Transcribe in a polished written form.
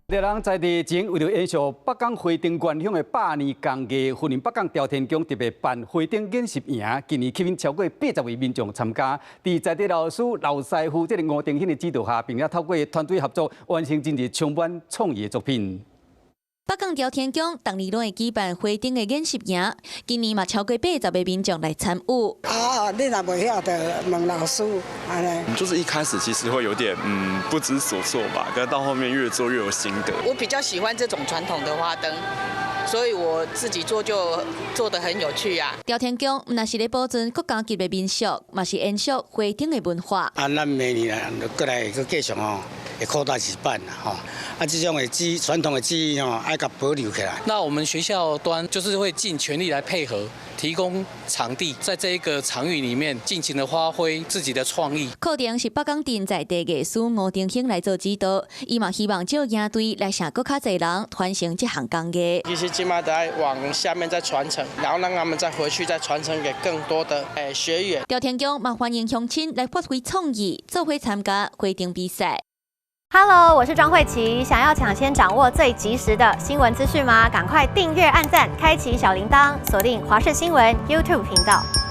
人在地前為著延續北港花燈原鄉的百年工藝，雲林北港朝天宮特別辦花燈研習營，今年吸引超過80位民眾參加。佇在地老師劉師傅這个吳定興的指導下，並且透過團隊合作，完成真濟充滿創意的作品。北港朝天宮逐年攏會舉辦花燈的研習營，今年嘛超過80個民眾來參與。啊，你若袂曉，就問老師按呢。就是一開始其實會有點不知所措吧，但到後面越做越有心得。我比較喜歡這種傳統的花燈，所以我自己做就做得很有趣啊。朝天宮毋但是咧保存國家級的民俗，嘛是延續花燈的文化。啊，咱明年啊，閣來閣繼續吼，會擴大舉辦啦吼。啊，這種的技傳統的技藝吼，愛共保留起來。那我們學校端就是會盡全力來配合，提供場地，在這一個場域裡面盡情的發揮自己的創意。課程是北港鎮在地藝師吳定興來做指導，伊嘛希望藉營隊來晟閣較濟人傳承這項工藝。其實這馬都愛往下面再傳承，然後讓他們再回去再傳承給更多的學員。朝天宮嘛歡迎鄉親來發揮創意，做伙參加花燈比賽。 Hello，我是莊慧琪。想要搶先掌握最及時的新聞資訊嗎？趕快訂閱、按讚、開啟小鈴鐺，鎖定華視新聞 YouTube 頻道。